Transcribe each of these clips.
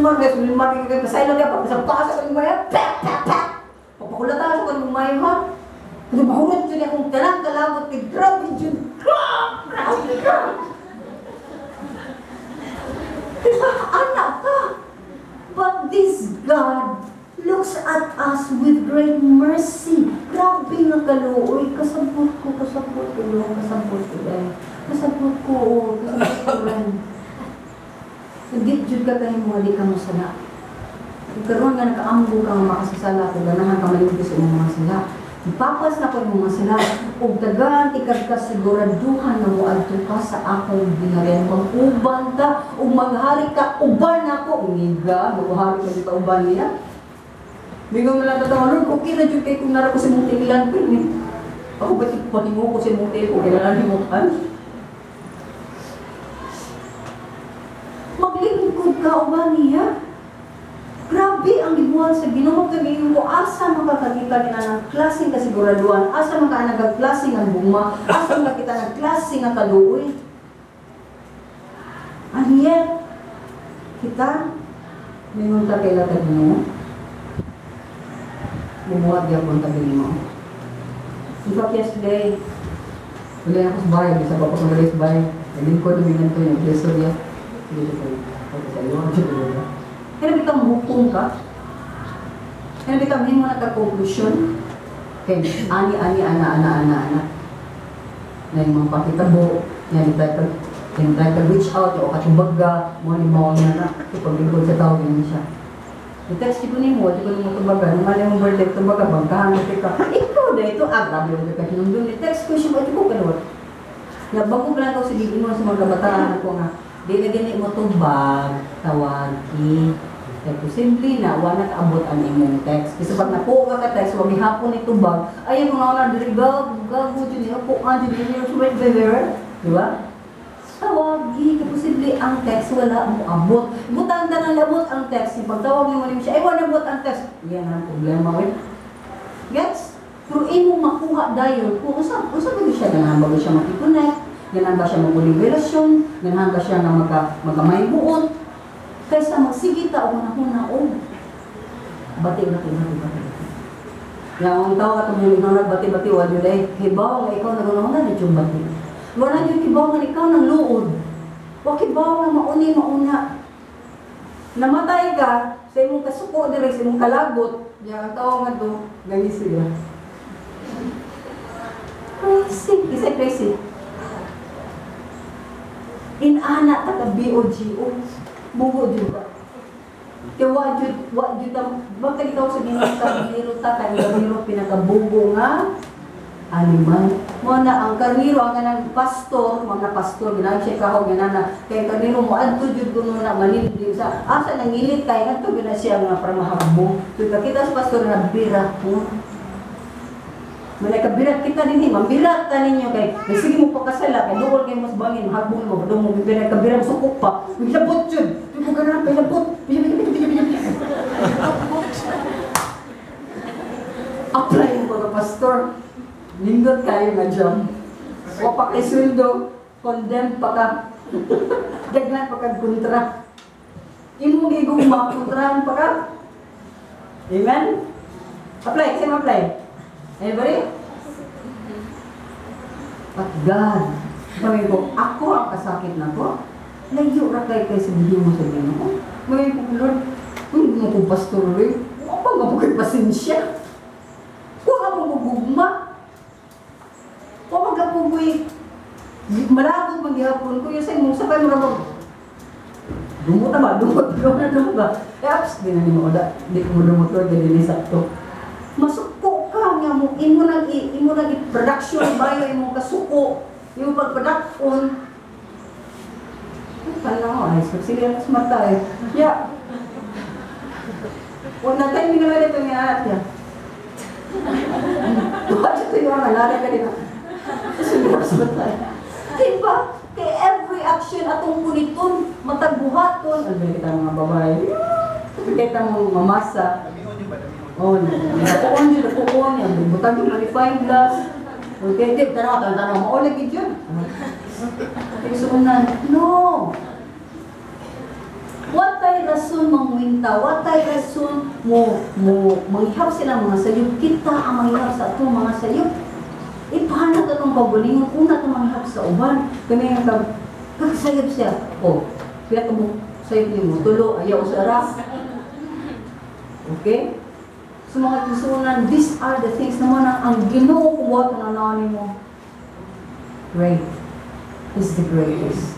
Sulimar kay Sulimar kay pasaylo kay pag sa pasa ko maya, pak pak pak. Papakulata sa ko mayo ha. Pero mahurot jud akong talang kalabot kay grabe jud. Grabe ka. Diba, anak ka. But this God looks at us with great mercy. Grabe nga kaluoy. Kasabot ko, Lord, kasabot ko, eh. Kasabot ko, oh, kasabot ko, ren. Hindi jud ka kahimo di ka mosala. Kung karon nga nakaamgo ka nga makasasala, kung ganahan ka malimpyo sa imong mga sala, ipapas na ko imong mga sala, ug tagaan tikag ka siguraduhan na moadto ka sa akong gingharian. Mag-uban ta, ug maghari ka, uban ako. Ngiga, maghari ka dito uban niya. Mingon mo lang tatawa, "Lord, okay na jud kay kung nara ko sa imong tiilan, pero ni ako ba pahingo ko sa imong tiil, okay na lang nimo kan." Maglingkod ka uban niya. Grabe ang gibuhat sa Ginoo kay ko asa makakakita nila ng klaseng kasiguraduhan, asa makaanag klase nga gugma, asa makakita ng klase nga kaluoy. And yet, kita, mingon ta kaila ta Ginoo, bumuhat gyapon ta Ginoo. In fact, yesterday, wala ako sa bahay, bisa pa ko sa bahay. Nalingkod na mingan to yung istorya. Sige, sige. Okay, sa iyo, sige. Kaya bitaw muhukom ka. Kaya bitaw himo na ka conclusion. Kay ani ani ana ana ana ana. Na yung mga pakitabo, yan try ka reach out o katubag mo ni mo na na paglingkod sa tao ganyan siya. I-text ko nimo, di ko nimo tubagan, nung mali mong birthday, tubaga, bangkahan na ka. Ikaw na ito, ah, grabe mo ka hinumdum. I-text ko siya, ito ko kaluwat. Ya, bago lang ako sige mo sa mga kabataan ako nga, di na gani mo tubag, tawagi. Kaya posible na wala kaabot ang imong text. Kasi pag nakuha ka ka text, wag gihapon ni tubag, ay kung ako na diri gag, gago jud ni ako ang jud ni sweet bever, di ba? Tawagi, kay posible ang text wala mo abot. Butang ta nang labot ang text, yung pagtawag nimo nimo siya, ay wala abot ang text. Yan ang problema we. Gets? Pero imo makuha dayon kung unsa unsa ba siya ganahan ba siya maki-connect, ganahan ba siya maguling relasyon, ganahan ba siya nga maka buot kaysa magsige ta og hunahuna og bati bati bati bati. Yang ang tao katong yung nagbati bati wa jud ay hibaw nga ikaw nagunahuna di jud bati. Wala jud kibaw nga ikaw nang luod. Wa kibaw nga mauni mauna. Namatay ka sa imong kasuko diri sa imong kalagot, yang ang tao nga do gangisi sila. Crazy, isa crazy. Inana ta ka BOGO. Bugo jud ka. Kaya wa jud ang baka ikaw sa Ginoo karniro ta kay karniro pinakabugo nga animal. Mo na ang karniro ang kanang pastor, mga pastor ginag siya kahog ginana kay karniro mo adto jud kuno na manildi sa asa nangilit kay ngadto gyud na siya nga para mahagbong. So kakita sa pastor na bira po. Malay kabirat kita dinhi, mambirat ta ninyo kay kay sige mo pakasala kay duol kay mas bangin mahagbong mo, padung mo bibirat kabirat sukok pa. Milabot jud. Di ko ganahan pilabot. Pilabot, pilabot, pilabot. Apply mo ka pastor. Nindot kayo nga job. Wa pa kay sweldo, condemn pa ka. Daghan pa kag kontra. Imong gigugma, kontrahan pa ka. Amen? Apply, sino apply? Anybody? But God, sabi ko, ako ang kasakit na ko. Layo ra kay kay sabihin mo sa Ginoo. May ko, "Lord, hindi mo ko pastor rin. Wa pa nga mo kay pasensya. Wa mo ko gugma. Wa man ka po ko'y malagot man gihapon ko yung sa imong sakay mo ra ba dumot na ba dumot dumot na dumot ba eh apps di na nimo oda di ko mo dumot, Lord, dili sakto." Masuko ka nga mo imo nang i-production bayo imong kasuko imong pagproduction. Kala ay so sige mas mata eh ya wala tayo nga dito nga ya. Tuwa siya tuyo nga nara ka din. Sige mas mata. Diba? Kay every action atong puniton, matag buhaton, ano kita mga babae? Kita mo mamasa. Damihon yung ba? Damihon. Oh, napuon yun, napuon yan. Butang yung magnifying glass. Okay, di, tanaw, tanaw, tanaw, maulig yun. Kaya suunan, no. What tayo Rason mangwinta, wa tay rason mo manghihap sila mga sayop. Kita ang manghihap sa atong mga sayop. Ipahanap atong kaugalingon, una itong manghihap sa uban. Kami nga kag siya. Oh, kaya ka mo sayop nimo, tulo, ayaw sa ara. Okay? So mga kaigsuonan, these are the things naman ang Ginoo kubuhat na nani mo. Great is the greatest.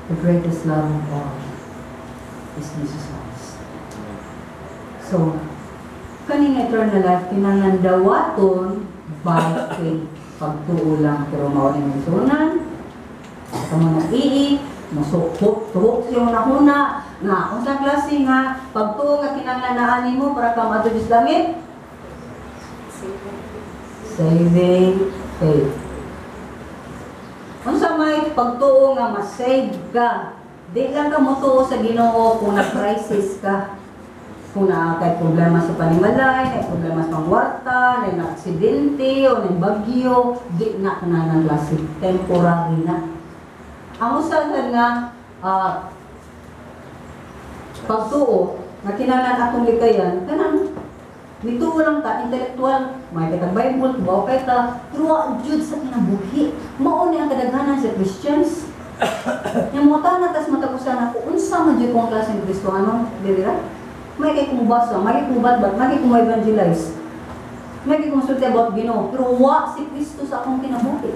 The greatest love of all is Jesus Christ. So, kaning eternal life, kinahanglan dawaton by faith. Pagtuo lang, pero mao ni igsuonan, kamo na ii, musukot, tuhok siyang nahuna, nga unsa klase nga pagtuo nga kinahanglan naa nimo para ka maadto sa langit? Saving faith. Unsa may pagtuo nga ma-save ka? Di lang ka motuo sa Ginoo kung na-crisis ka. Kung naa kay problema sa panimalay, na problema sa pangwarta, na na aksidente o na bagyo, di na kana ng klase. Temporary na. Ang usa nga pagtuo nga kinahanglan atong likayan kanang nituo lang ta intellectual, may kitag Bible, tubaw kay ta, pero wa jud sa kinabuhi. Mao ni ang kadaghanan sa Christians. Nya mo na tas matapusan ako, unsa man jud kong klaseng Kristiyano, dili ra? May kay kumubasa, may kay kumubatbat, may kay kumu-evangelize. May kay kumusulti about Ginoo, pero wa si Kristo sa akong kinabuhi.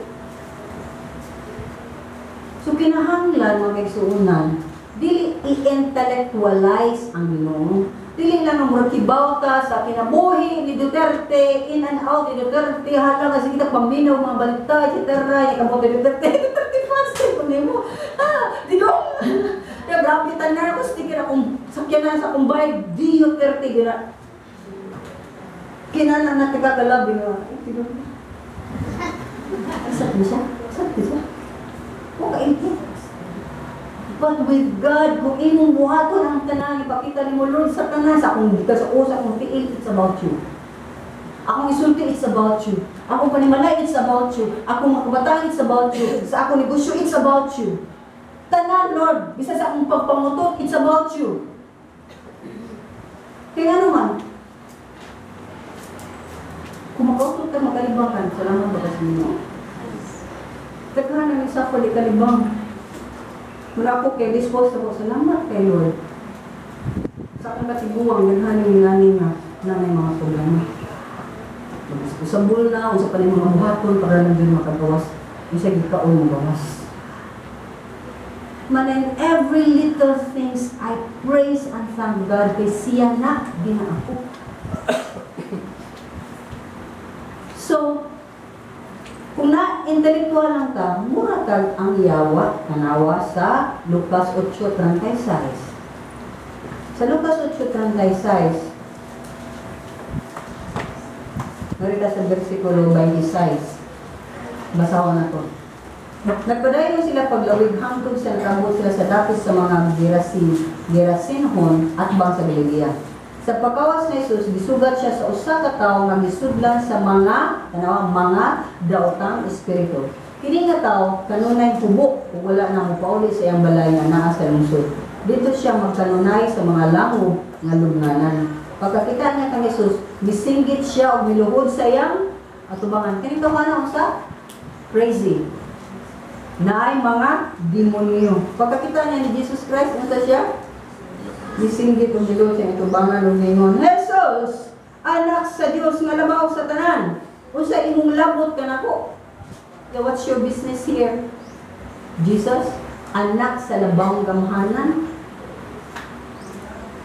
So kinahanglan, mga kaigsuonan, dili i-intellectualize ang Ginoo. Dili lang ang murag kibaw ta sa kinabuhi ni Duterte, in and out ni Duterte, hala nga sige ta paminaw mga balita, etc. Ya kabot ni Duterte, Duterte fans ko nimo. Ah, di dong. Ya grabe tanan ako sticker akong sakyanan sa akong bike, Duterte gina. Kinana na tika kalabi nga. Ay, di dong. Sakit siya? Sakit siya? Okay. But with God, kung imong buhaton ang tanan, ipakita nimo, "Lord, sa tanan, sa akong gikas o sa akong tiil, it's about you. Akong isulti, it's about you. Akong panimalay, it's about you. Akong mga kabataan, it's about you. Sa akong negosyo, it's about you. Tanan, Lord, bisa sa akong pagpangutot, it's about you." Kaya ano man, kung makautot ka, makalibangan, salamat ba sa Ginoo? Daghan na sa di kalibang. Mula ako kay dispose ako, salamat kay Lord. Sa akong katiguang, daghan yung ngani nga na may mga problema. Usabol na, usa pa ni mga buhaton para lang din makagawas. Isa gikaon mo gawas. Man, in every little things, I praise and thank God kay siya na gina ako. So, kung na intelektual lang ka, mura kag ang yawa, tanawa sa Lucas 8:36. Sa Lucas 8:36, narita sa versikulo 26. Basahon na to. Nagpadayon sila paglawig hangtod sa nakabot sila sa dapit sa mga Gerasinhon at bang sa Galilea. Sa pagkawas ni Jesus, gisugat siya sa usa ka tawo nga gisudlan sa mga, tanawa, mga daotang espiritu. Kini nga tawo kanunay hubo ug wala na mopauli sa iyang balay nga naa sa lungsod. Didto siya magkanunay sa mga langob nga lubnganan. Pagkakita niya kang Jesus, misinggit siya ug miluhod sa iyang atubangan. Kini tawana unsa? Crazy. Naay mga demonyo. Pagkakita niya ni Jesus Christ, unsa siya? Misinggit ug miluhod sa iyang atubangan ug ningon, "Jesus, anak sa Dios nga labaw sa tanan, unsa imong labot kanako?" Yeah, what's your business here? Jesus, anak sa labawng gamhanan.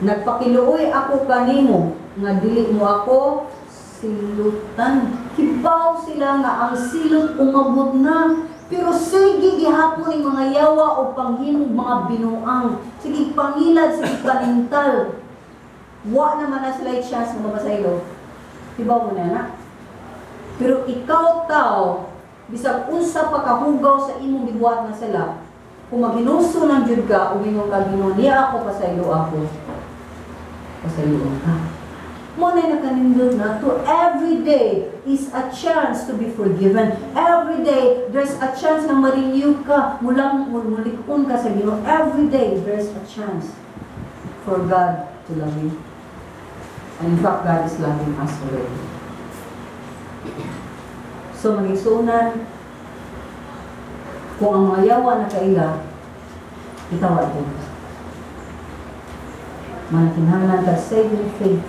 Nagpakiluoy ako kanimo nga dili mo ako silutan. Kibaw sila nga ang silot umabot na. Pero sige gihapon ni mga yawa o panghimog mga binuang. Sige pangilad, sige panintal. Wa naman na sila chance nga mapasaylo. Kibaw mo na na. Pero ikaw tao, bisag unsa pa kahugaw sa imong gibuhat nga sala, kung maghinuso ng jud ka, o ingon ka, "Ginoo, niya ako, pasaylo ako." Pasayloon ka. Mao na nakanindot na to every day is a chance to be forgiven. Every day there's a chance na ma-renew ka, mulang mulikon ka sa Ginoo. Every day there's a chance for God to love you. And in fact, God is loving us already. So, mga igsuonan, kung ang mga yawa na kaila, itawa ito. Manakinahanglan kag saving faith.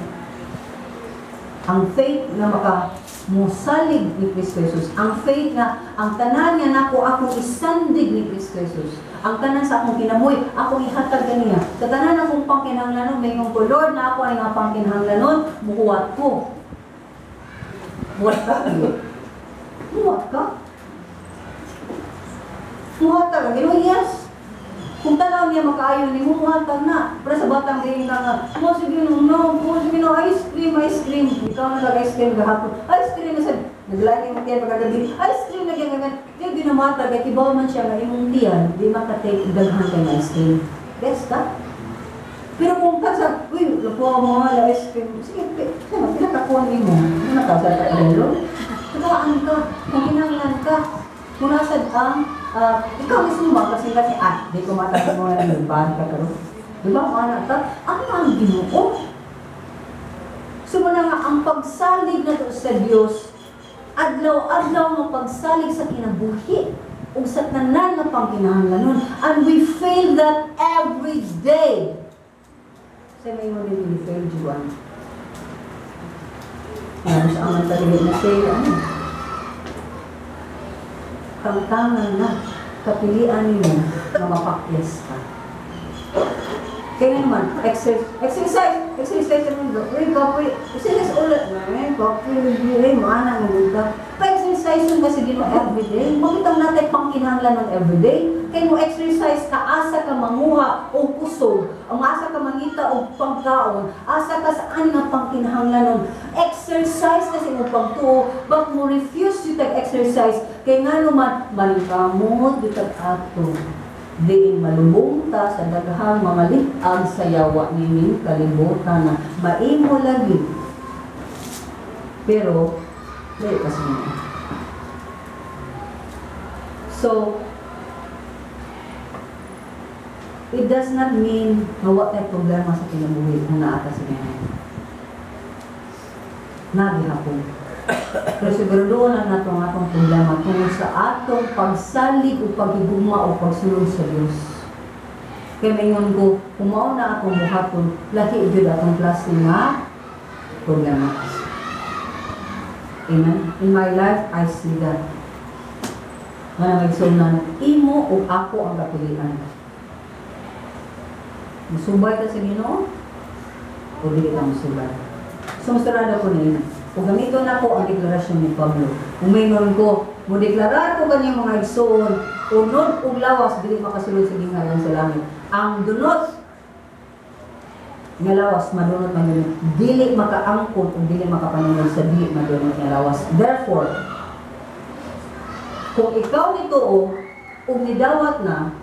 Ang faith na maka musalig ni Kristo Jesus. Ang faith nga ang tanan nga nako akong isandig ni Kristo Jesus. Ang tanan sa akong kinabuhi, akong ihatag kaniya. Sa tanan akong pangkinahanglanon, maingon ko, "Lord, na ako ay nga pangkinahanglanon, muhuwat ko." Muhuwat ka? Muhuwat ka? Muhatag ka? Ginoo, yes. Kung tanaw niya makaayo ni mo, muhatag na. Para sa batang gayon ka nga, mo sige no, no, mo sige no, ice cream, ice cream. Ikaw na ice cream gahapon. Ice cream na sa naglaing mo tiyan pagkagabi. Ice cream na gyud ganyan. Di ginamatag kay kibaw man siya nga imong tiyan, di maka-take daghan kay nga ice cream. Yes ka? Pero kung ka sa, "Uy, lupo mo nga ice cream." Sige, pila ka kuha nimo? Ano ka sa lolo? Tagaan ka, kung kinahanglan ka. Kung nasad ang, ikaw mismo ba, kasi kasi, di ko matag mo na ng bad ka karon. Di ba, ana ta? Ano ang Ginoo? So mao na nga, ang pagsalig na to sa Dios, adlaw-adlaw nga pagsalig sa kinabuhi, ug sa tanan nga pangkinahanglanon. And we fail that every day. Sa may mo din fail, Juan. Ano sa aman talaga na fail, ano? Tangtangan na, kapilian nimo nga mapakyas ka. Kaya naman, exercise, exercise, exercise naman bro. Uy, kapoy, exercise ulit. Ay, kapoy, ay, mana, nga ka. Pa-exercise yun kasi Ginoo everyday. Makitang natin pangkinahanglan ng everyday. Kay mo exercise ka, asa ka manguha o kusog, ang asa ka mangita og pangkaon, asa ka saan nga pangkinahanglanon. Exercise kasi mo pagtuo, but mo refuse you tag exercise kay nga naman maningkamot gyud tag ato diin malubong ta sa daghang mga lig-ang sa yawa nining kalibutan na maimo lagi. Pero, dili kasi mo. So, it does not mean nga wa tay problema sa kinabuhi kung naa ka sa Ginoo. Nagihapon. Pero siguraduhon lang nato ang atong problema tungod sa atong pagsalig o paghigugma o pagsunod sa Dios. Kaya maingon ko, kung mao na atong buhaton, lahi jud atong klase nga problema. Amen? In my life, I see that. Nga na magsunan, imo o ako ang kapilian. Musubay ka sa Ginoo o dili ka musubay. So, musarado ko niya. O gamito na ko ang deklarasyon ni Pablo. Umingon ko, mo deklarar ko kanyang mga igsoon, unod ug lawas dili makasulod sa gingharian sa langit. Ang dunot nga lawas madunot man yun, dili makaangkon ug dili makapanunod sa dili madunot nga lawas. Therefore, kung ikaw nituo ug nidawat na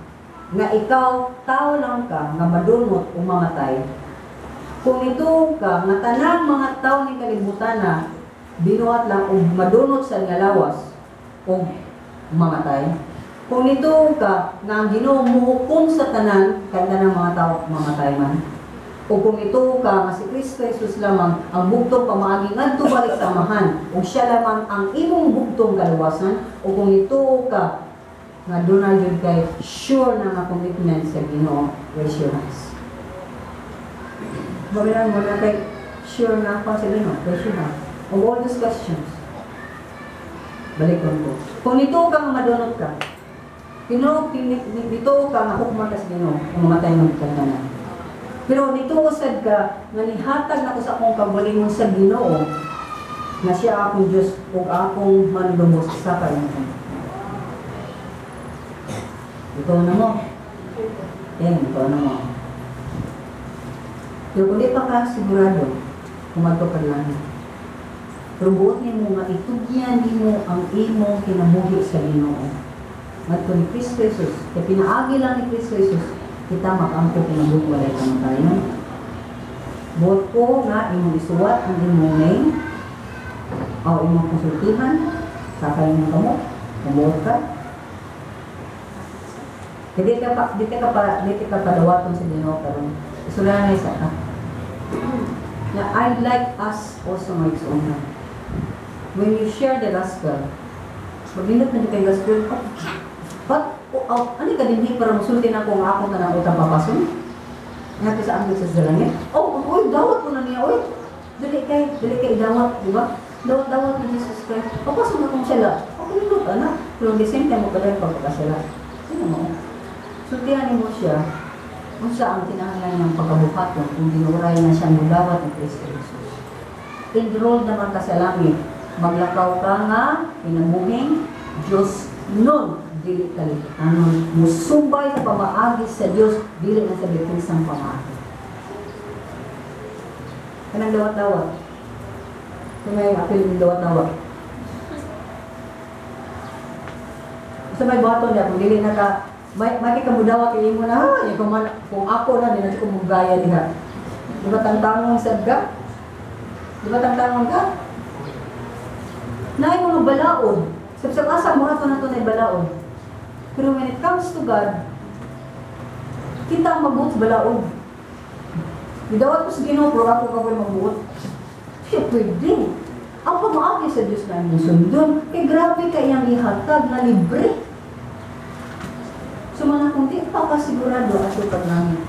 nga ikaw tao lang ka nga madunot o mamatay, kung nituo ka nga tanang mga tao ni kalibutan na binuhat lang og madunot sa nga lawas ug mamatay, kung nituo ka nga ang Ginoo muhukom sa tanan kay tanang mga tao mamatay man, o kung nituo ka nga si Kristo Jesus lamang ang bugtong pamaagi ngadto balik sa Amahan ug siya lamang ang imong bugtong kaluwasan, o kung nituo ka nga doon jud kay sure na nga commitment sa Ginoo, raise your hands. Mabilang mo na kay sure na ako sa Ginoo, raise your hand. Of all these questions, balikon ko. Kung nituo ka nga madunot ka, Ginoo, nituo ka nga hukman ka sa Ginoo, kung mamatay mo ka tanan. Pero nituo sad ka nga nihatag nako sa akong kaugalingon sa Ginoo nga siya akong Dios ug akong manlubos sa kalibutan. Ikaw na mo. Yan, ikaw na mo. Pero kung di pa ka sigurado, kumadto ka lang. Pero buot nimo nga itugyan nimo ang imong kinabuhi sa Ginoo. Ngadto ni Kristo Jesus, kay pinaagi lang ni Kristo Jesus, kita makaampo kinabuhi walay kamatayon. Buot ko nga imong isuwat ang imong name o imong konsultihan sa kayong kamot. Kumuot ka. Dili ka padawaton sa Ginoo karon. Isulahan na isa ka. Na I like us also, mga igsuonan. When you share the gospel, maglindot na kay gospel, oh, but, oh, ano ka dinhi para musulti na ko nga ako tanang utang papason? Nga sa ambit sa langit. Oh, uy, dawat ko na niya, uy. Dili kay dawat, di ba? Dawat-dawat ni Jesus Christ. Papason na kong sila. Okay, nindot, ana. Pero at the same time, magkadal pagpakasala. Sino mo? Sultihan mo siya unsa ang kinahanglan niyang pagkabuhaton kung ginuray na siya mudawat ni Kristo Jesus. Enrolled naman ka sa langit. Maglakaw ka nga kinabuhing Diyos nun, dili kaliputanon. Musubay sa pamaagi sa Dios, dili na sa bikinsang pamaagi. Kanang dawat-dawat. Kung may apil ng dawat-dawat. Sa may buhaton niya, kung dili na ka, may ka mudawat kay imo na, ha, kung, man, kung ako na, di na ko mugaya diha. Di ba tangtangon sad ka? Di ba tangtangon ka? Naay mga balaod. Sa asa mo ato na to na balaod. Pero when it comes to God, kita ang magbuot sa balaod. Gidawat ko sa Ginoo pero ako ka magbuot. Siya pwede. Ang pamaagi sa Diyos na imong sundon, kay grabe ka iyang ihatag na libre. So mga kung di pa ka sigurado ato pag langit.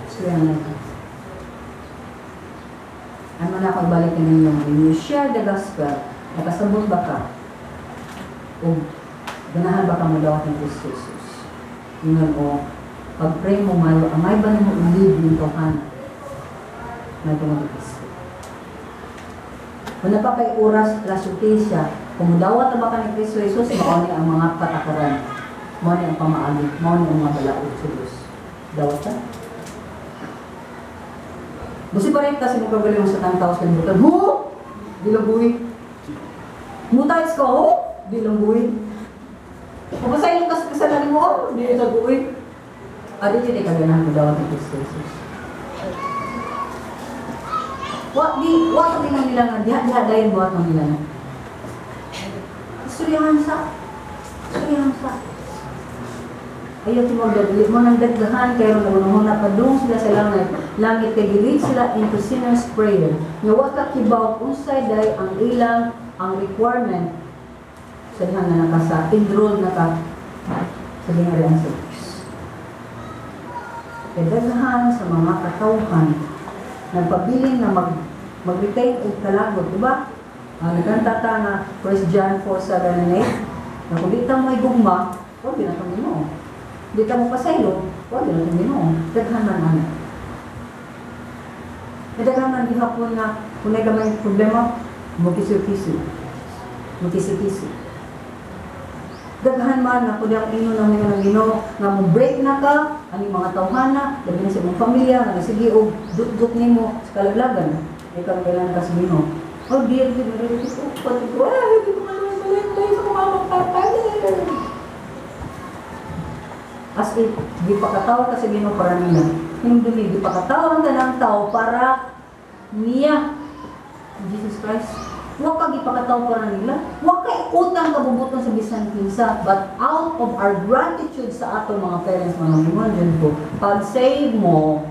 Siya na ka. Ano na ako ibalik ninyo? When you share the gospel, nakasabot ba ka? O ganahan ba ka mo dawat ni Kristo Jesus? Ingon o, pag-pray mo mayo, angay ba nimo i-lead ng tawhana na tungod ni Kristo? Kung na pa kay oras, lasulti siya, kung mudawat na ba ka ni Kristo Jesus, mao ni ang mga patakaran, mao ni ang pamaagi, mao ni ang mga balaod sa Diyos. Dawat ka? Busi pa rin kasi mo kagaling sa tantaw sa kalibutan. Ho! Dilangguy. Mutayos ka, ho! Dilangguy. Kung kas kasalanan mo, oh, di sa guwi. Adi di ka ganahan mo dawat ni Kristo Jesus. Wa di wa sa tingnan nila nga diha diha dayon buhat mo nila na. Istoryahan sa. Istoryahan sa. Ayaw timog mo nang dagdahan kay ron nagunahon padung sila sa langit. Langit kay gi-lead sila into sinner's prayer. Nga wa ka kibaw unsay day ang ilang ang requirement sa diha nga nakasa enroll na ka sa gingharian sa Diyos. Kay daghan sa mga katawhan nagpabilin na mag-retain og kalagot, di ba? Nagkanta ta nga 1 John 4:7 and 8, na kung di ta mo gugma, wa gyud na Ginoo. Di ta mo pasaylo, wa gyud na Ginoo. Daghan man ana. May daghan man gihapon nga kung nay gamay problema, mo kisi-kisi. Mo kisi-kisi. Daghan man na kung ang ino ng mga ng Ginoo nga mo break na ka ani mga tawhana, labi na sa imong pamilya nga sige og dut-dut nimo sa kalaglagan. Ikaw kailan ka sa Ginoo. Oh, dear, dear, dear, dear, oh, pati ko, ay, hindi ko maluwag, sa mga magtatay. As if, di pa katawa ka sa Ginoo para nila. Hindi, di pa katawa ang tanang tao para niya. Jesus Christ. Wa ka gipakataw para nila. Wa kay utang kabubuton sa bisan kinsa. But out of our gratitude sa atong mga parents, mga mingon dyan ko, pag-save mo,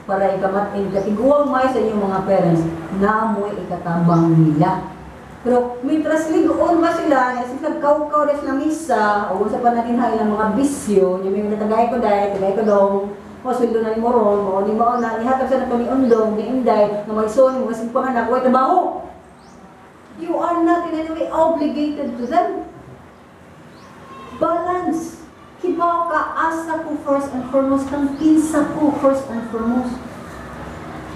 para ikamat-in katiguang may sa inyong mga parents, na mo'y ikatabang nila. Pero mientras ligoon ba sila, na sila kaw-kaw na sila misa, o sa panaginha ilang mga bisyo, yung may mga tagay ko dahil, tagay ko dong, o sweldo na ni Moron, o ni Mao na, ihatag sa nato ni Undong, ni Inday, nga magsuon, mga sigpanganak, way trabaho. You are not in any way obligated to them. Balance. Kibaw ka, asa ko first and foremost, kang kinsa ko first and foremost.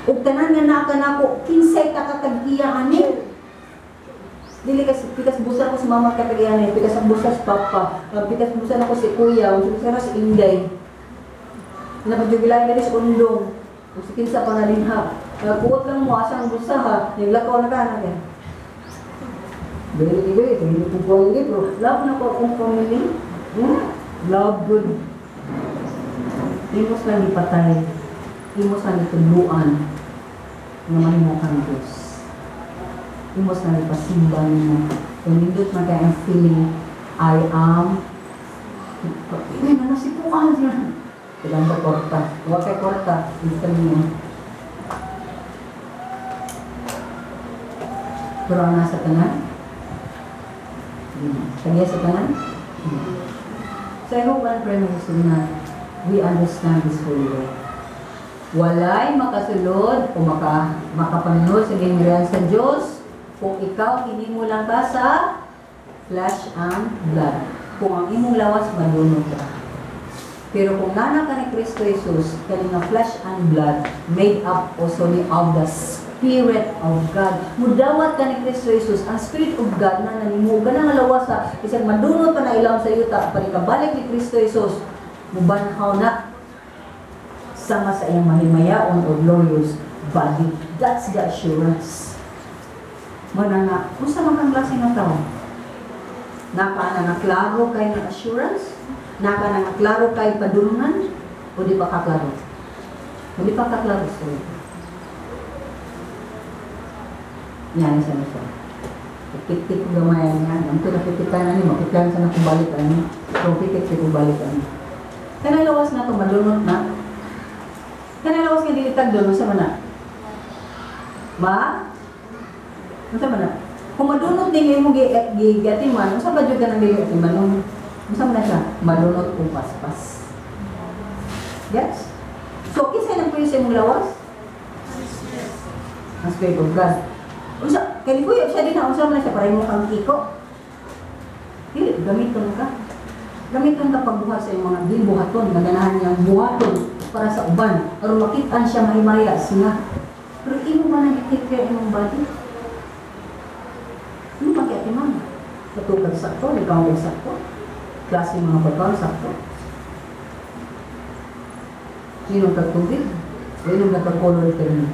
Ug tanan nga naka nako, kinsay ka katag-iya ani. Dili kasi pikas busa ko sa mama katag-iya ani, pikas ang busa sa papa, pikas busa nako si kuya, busa na si Inday. Napajubilay na si Undong. Ug si kinsa pa na dinha. Nagkuot lang mo asa ang busa ha, naglakaw na ka na kay. Dili dili, dili ko ko lagi pero love na ko akong family. Love good. Imos lang ipatay. Imos lang ituluan. Nga mahimo kang Diyos. Imo sa ipasimba nimo. Kung nindot man kay ang feeling, I am, ay, na nasipuan siya. Kailangan ba kwarta? Huwag kay kwarta. Hindi ka niyo. Pero ang nasa tanan? Kaya sa tanan? So I hope and pray, mga na we understand this holy word. Walay makasulod o makapanunod sa gingharian sa Diyos kung ikaw hinimo lang ka sa flesh and blood. Kung ang imong lawas madunot ka. Pero kung nana ka ni Kristo Jesus, kani nga flesh and blood made up also ni of the Spirit of God. Mudawat ka ni Kristo Jesus, ang Spirit of God na nanimo ka nga lawas sa isang madunot pa na ilawom sa yuta, panikabalik ni Kristo Jesus, mubanhaw na sama sa iyang mahimayaon o glorious body. That's the assurance. Mana nga, unsa man kang klase nga tao? Naka na nga klaro kay nga assurance? Naka na nga klaro kay padulungan? O di pa ka klaro? O di pa ka klaro, sorry. Yan, isa na siya. Piktik ko gamay niya. Ang pinapipikan na ni, mapipikan sa nakubalik ani. So, piktik ko balik ani. Kanang lawas na to, madunot na. Kanang lawas nga dili tagdon, unsa man na? Ma? Unsa man na? Kung madunot din imong giatiman, unsa ba jud ka nang dili atiman? Unsa man na siya? Madunot o paspas. Yes? So, kinsa nang puyo sa imong lawas? Ang Spirit of God. Unsa kay kuya siya din na unsa man na siya para imo kang kiko? Dili gamiton ka. Gamiton ka pagbuhat sa imong mga gibuhaton, ganahan niyang buhaton para sa uban aron makit-an siya mahimaya siya. Pero imo man ang i-take care imong body. Imo pa kay atiman. Katukad sakto, ikaw ang sakto. Klase mga pagkaon sakto. Inom kag tubig, o inom na kag color ka rin.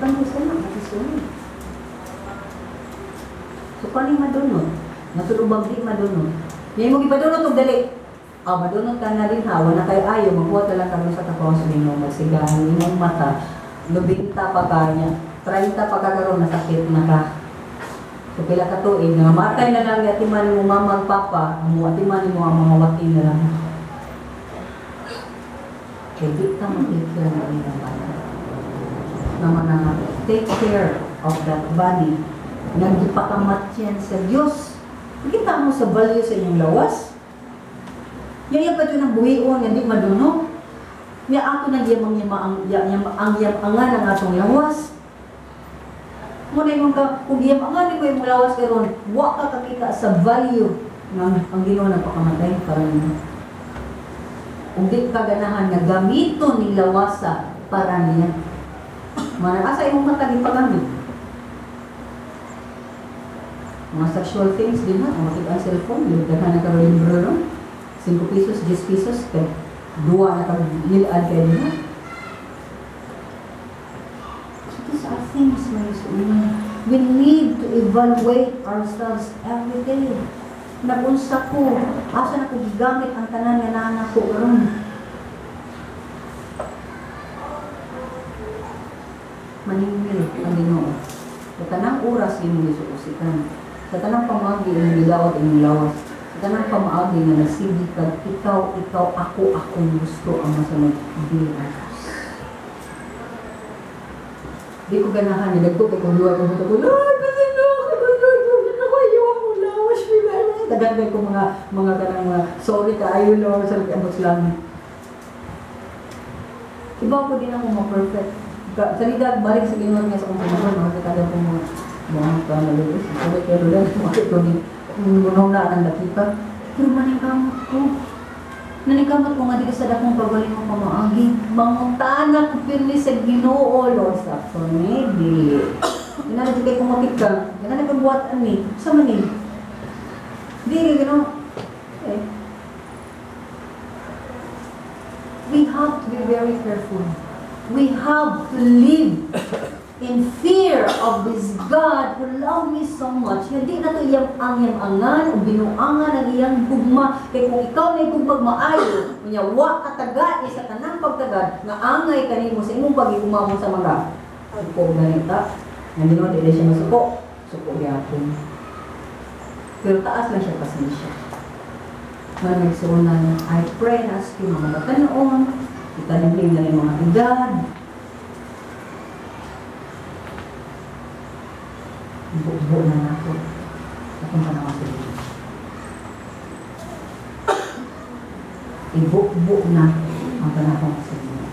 Kano sa na, matisunod. So, kaning madunot? Natulubag di madunot. May mo gipadunot og dali. Ah, madunot ka na rin ha, wala kay ayo, magbuhat na lang karon sa kapawas nimo, magsigahan imong mata, 90 pa ka niya, 30 pa ka karon nasakit na ka. So pila ka tuig nga matay na lang atiman mo mama ug papa, mo atiman mo ang mga wati na lang. Kay di ka mag-take care ng imong body. Naman na take care of that body. Nagipakamatyan sa Dios. Kita mo sa value sa inyong lawas. Yaya pa dyan ang buhion, nga di maduno. Ya ato nang yamang yama ang yam ang yamangan ang atong lawas. Mo na imong ka kung yamangan nimo imong lawas karon, wa ka kakita sa value ng ang Ginoo nagpakamatay para nimo. Ug di ka ganahan nga gamiton ning lawasa para niya. Mana asa imong mata gipagamit? Mga sexual things din ha, kung makita ang cellphone, daghan na karon libro no? 5 pesos, 10 pesos, kay duwa na kag nilad kay nila. So these are things, mga isuunan. We need to evaluate ourselves every day. Nagunsa ko, asa na ko gigamit ang tanan nga naa ko karon. Maningil ang Ginoo. Sa tanang oras imong gisuusikan. Sa tanang pamaagi imong gidawat imong lawas. Sa tanang pamaagi nga nagsige kag ikaw, ikaw, ako, akong gusto ang masunod dili ang Diyos. Di ko ganahan nga dagko kay kung duwa ko ko, Lord, pasino ako, Lord, Lord, Lord, ako iyo akong lawas, daghan kay ko mga kanang mga sorry kaayo Lord sa abot sa langit. Iba ko din ako ma-perfect. Sa lidag, balik sa Ginoo nga sa akong panahon, mga kita ko mga pamalulis. Sorry kayo Lord, mga ito ni munaw na ang nakita. Pero maningkamot ko. Naningkamot ko nga di ka sa dakong pagaling mo pamaagi. Mangutana ko pirmi sa Ginoo, Lord, sa ni dili. Inana di kay kumakit ka. Inana kay buhat ani. Sa man ni? Dili Ginoo. Eh. We have to be very careful. We have to live In fear of this God who loved me so much, hindi na to iyang angyam-angan o binuangan ang iyang gugma. Kay kung ikaw may gugmag maayo, unya wa kataga sa tanang pagtagad, nga angay kanimo sa imong pagigugma mo sa mga suko ganita. Nga Ginoo, dili siya masuko. Suko gyapon. Pero taas lang siya pasensya. Mga nagsuunan, I pray and ask you, mga batanon, itanimling na yung mga edad, buo na nato. Atong panahon sa Diyos. Ibubo na ang panahon sa Diyos.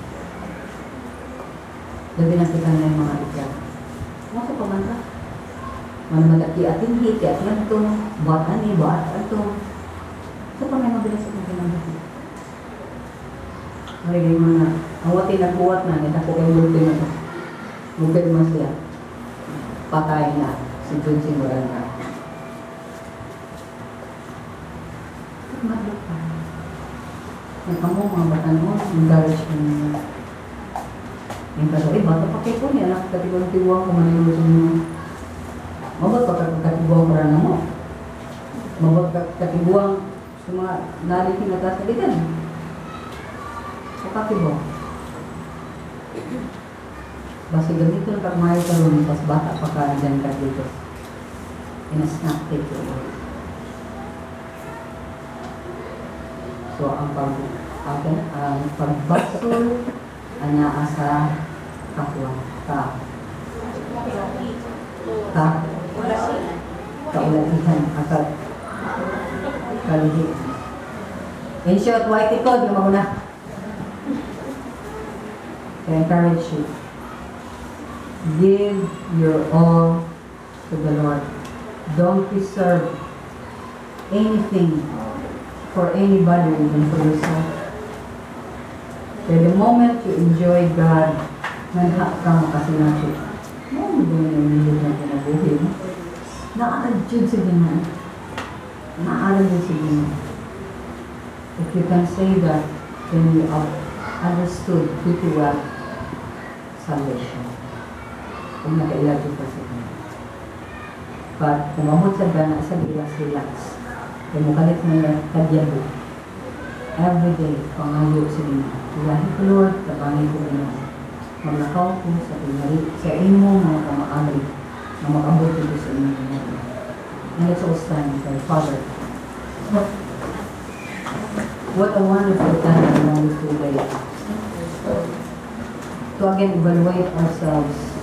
Labi na kita na yung mga edad. Masa pa man ka? Mana man ti atinhi, ti atinto, buhat ani, buhat ato. Sa pa may mabilis sa kinabuhi. Marigay mga, ang wati nagbuhat na, nito ko kay multi na to. Mugad mo siya. Patay na si Junjing Moranda. Madlok pa. Nagkamo mga bata mo, encourage mo niya. Yung kaso, eh, bata pa kayo ko niya, anak, katiguang tiguang ko man yung gusto mo. Mabot pa katiguang ko na mo. Mabot ka katiguang sa mga nalitin na sa ligan. Sa katibo. Basta ganito na kagmayo karon pas bata pa ka dyan ka dito. In a snap, take your away. So ang pagbasol anaa sa kapwa ka ka kaulatihan agad kalihi. In short, white tikod, yung na. I encourage you. Give your all to the Lord. Don't preserve anything for anybody, even for yourself. Kaya the moment you enjoy God, manha ka makasinati. Mo mo yung nilog na kinabuhi mo. Naarad sa Ginoo. Naarad sa Ginoo. If you can say that, then you have understood pretty well salvation. Kung nakaila jud ka sa Ginoo. But kung mamot sa gana sa relax, relax. Kaya mo kalit na kadyabo. Every day, pangayo sa Ginoo. Ilahi ko, Lord, tabangi ko, Ginoo. Maglakaw ko sa tingali, sa imo mga kamaagi na makabot ko sa imong Ginoo. And let's all stand and pray. Father, what a wonderful time among you today. To again evaluate ourselves.